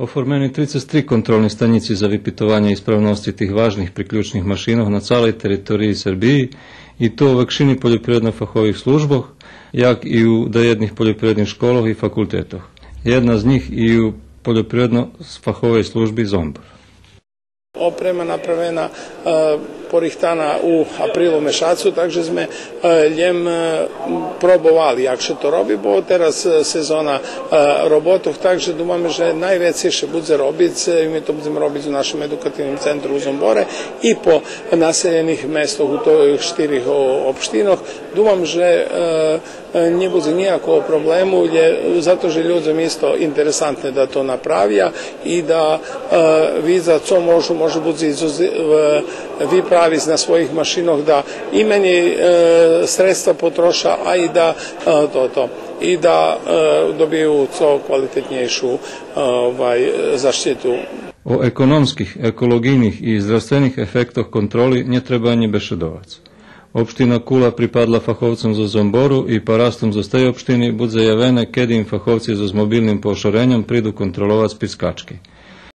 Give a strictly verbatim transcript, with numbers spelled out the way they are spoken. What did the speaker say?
Оформени трицец три контролни станїци за випитованє исправносци тих важних приключних машинох на цалей териториї Сербиї, и то у векшини польопривредно-фахових службох, як и у даєдних польопривредних школох и факултетох. Єдна з нїх и у польопривредно-фаховей служби Зомбор. Опрема направена, е, порихтана у априлу мешацу, так же зме, е, лєм, е, пробовали як ше то роби, бо тераз, е, сезона, е, роботох, так же думаме же найвецей ше будзе робиц, е, и ми то будземе робиц у нашим едукативним центру у Зомборе и по населєних местох у тих штирих о-, општинох. Думам же, е, Е, нє будзе нїякого проблему, лє-, зато же людзом исто интересантне да то направя и да, е, видза цо можу, може буц изуз-, е, виправиц на своїх машинох, да и менєй, е, средства потроша, а и да, е, то, то, и да, е, добию цо квалитетнєйшу, е, овай, защиту. О економских, еколоґийних и здравствених ефектох контроли нє треба анї бешедовац. Општина Кула припадла фаховцом зоз Зомбору и парастом зоз тей општини будзе явене, кеди им фаховци зоз мобилним поошореньом приду контроловац пирскачки.